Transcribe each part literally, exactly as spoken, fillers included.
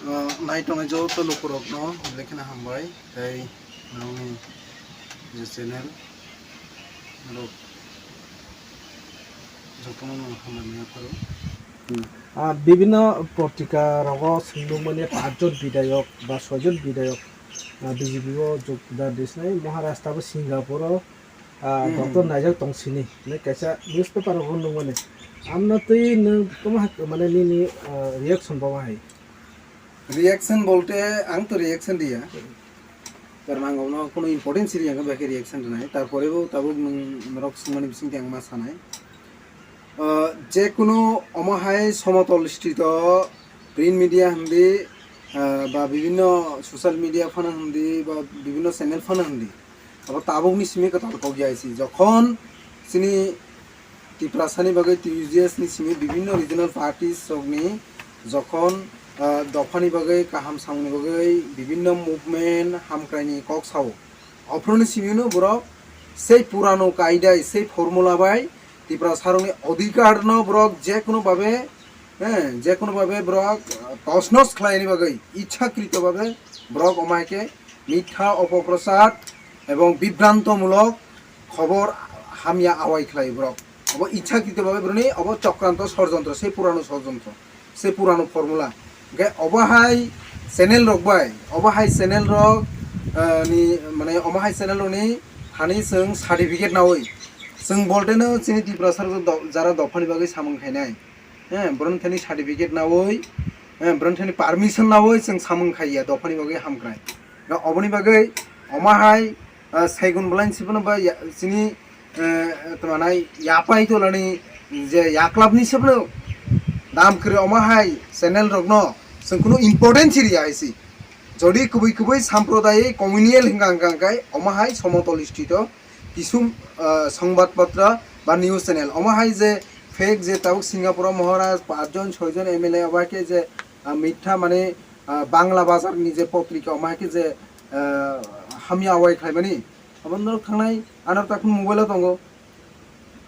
Ah, nai tongnai joto lukurokno belai kheno hambai, tei norokni je channel, norok jotono no hambai manya pharo. Hmm. Ah, bibhinno potrika rogo swngmung mani pachjon bidayok ba soijon bidayok, ah, B J P o jogdan rwsnai, Maharashtra bo Singapore o, ah, hmm, doctor naijak tong sini, hinwi kaisa newspaper rogo nukmani. Amno twi nwng tamo hai, mane nini, ah, reaction bo hai? Reaction bolte ang to reaction diya. Karon ang obono kono importance riya hwnba khe reaction rwnai. Tarpore bo tabuk nwng norok swngmani bisingtwi ang ma sanai. Ah, je kunu omo hai somotol sthito print media hwndi, ah, ba bibhinno social media phano hwndi ba bibhinno channel phano hwndi, abo tabukni simi kwtal kok ya si. Jokhon chini Tiprasani bagwi T U J S ni simi bibhinno regional parties rokni jokhon, ah, dophani bagwi kaham samungni bagwi bibhinno movement hamkraini kok sao, ophuruni simino borok sei purano kaidai, sei formula bai Tiprasarokni odhikarno borok jekunu babe, eh, jekunu babe borok, ah, tosnos khlaini bagwi ichhakrito babe borok omo hai khe mitha opoprochar ebong bibrantomulok khobor hamya awai khlai borok. Obo ichhakrito babe boroni obo chokranto, sorjontro, se purano sorjontro, se purano formula. Hingke obo hai channel rok bai, obo hai channel rok, eh, ni, mane omo hai channel rok ni thani chwng certificate nawi. Chwng bolteno chini Tiprasa rok do-, jara dophani bagwi samung khainai. Eh, boroni thani certificate nawi, eh, boroni thani permission nawi chwng samung khaiya dophani bagwi hamkrai. Ga oboni bagwi omo hai, ah, saigun bwlaini se phano ba ya-, chini, eh, tongmani yapai tolani je yaklapni se phano dam kwrwi omo hai channel rokno chwng kunu importance riya hai se. Jodi kubui kubui samprodayik communal hingka hingka hingkai omo hai somotol sthito kisum, ah, songbat patra ba news channel. Omo hai je fake je tabuk Singapore o Maharaj pachjon soijon M L A obo hai khe je, ah, mitha mane, ah, Bangla Bazar ni je potrika omo hai khe je, ah, hamya awai khlaimani. Obo norok thangnai ano takhum mobile o tongo.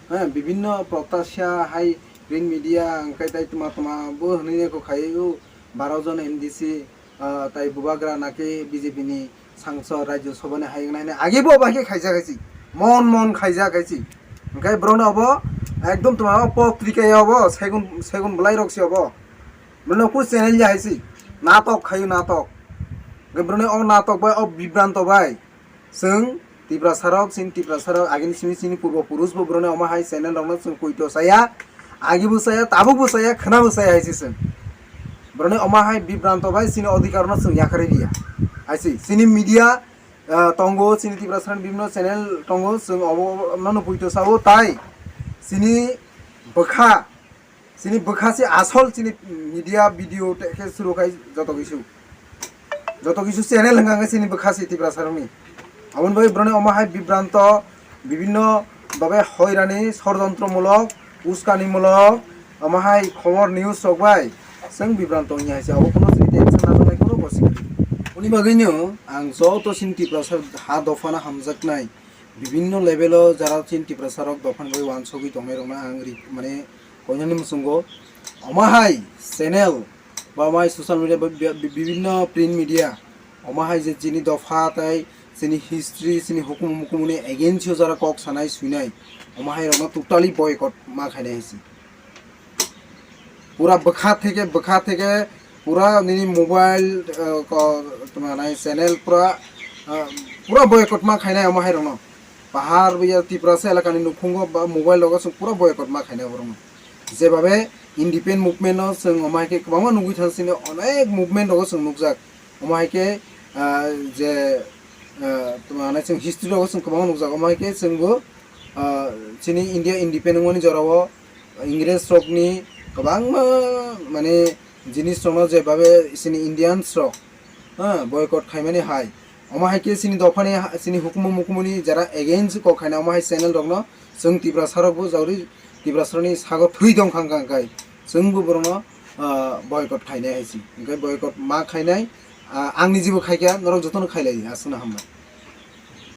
He, bibhinno protasya hai print media hingke tai tma tma bo hinui kok khai o baro jon M D C, ah, tai bubagra naki B J P ni sangsod, Rajya Sabha ni hayung nai nai. Age bo bai khe khaijak hai si. Mon mon khaijak hai si. Hingke borok no obo ekdom toma o potrika ya obo segun, segun bwlai rok si obo. Borok no kunu channel ya hai si. Natok khayu natok. Hingke borok ni o natok bai o bibranto bai. Chwng Tiprasa rok, chini Tiprasa rok, agini simi chini purbo purush bo borok ni omo hai channel rok no chwng kuito saya. Agi bo saya, tabuk bo saya, khwna bo saya hai si chwng. Borok ni omo hai bibranto bai chini odhikar no chwng yakarwi riya. Hai si, chini media, ah, tongo, chini Tiprasa ni bibhinno channel tongo, chwng obo no no puito sao, tai chini bwkha, chini bwkha se asol chini media video te khe suru khai joto kisu. Joto kisu channel hwnka khe chini bwkha se Tiprasa rokni. Aboni bagwi borok ni omo hai bibranto, bibhinno babe hoirani, sorjontro mulok, uskani mulok, omo hai khobor news rok bai chwng bibranto wngya hai se. Abo kuno chini tension najaknai kuno bosi kwrwi. Aboni bagwino ang joto chini Tiprasa ha dopha no hamjaknai, bibhinno level o jara chini Tiprasa rok dophani bagwi wansugwi tongnai rokno ang ri-, mane koinani muchungo omo hai channel ba omo hai social media ba bi-, bi-, bibhinno print media omo hai je chini dopha tai chini history, chini hukumu mukumu ni against o jara kok sanai suinai omo hai rokno totally boycott ma khainai hai se. Pura bwkha theke, bwkha theke pura nini mobile, eh, ko, tma nai channel pura, eh, pura boycott ma khainai omo hai rokno. Pahar ya Tiprasa elakani nukhungo ba mobile rogo chwng pura boycott ma khainai borokno. Jebabe independent movement no chwng omo hai khe kwbangma nugwi thang sini onek movement rogo chwng nukjak. Omo hai khe, ah, je, ah, tma nai chwng history rogo chwng kwbangma nukjak. Omo hai khe chwngbo, ah, chini India independent wngmani jorao Ingres rokni kwbangma mane jinis rokno jebabe chini Indians rok, ha, boycott khaimani hai. Omo hai khe chini dophani ha-, chini hukumu mukumuni jara against kok khaina omo hai channel rokno chwng Tiprasa rokbo jagri Tiprasa rokni sago thwi tong khang khang khai chwngbo borokno, ah, boycott khainai hai si. Hingkhe boycott ma khainai, ah, ang nijibo khaikha, norok jotono khailai aswkno hambai.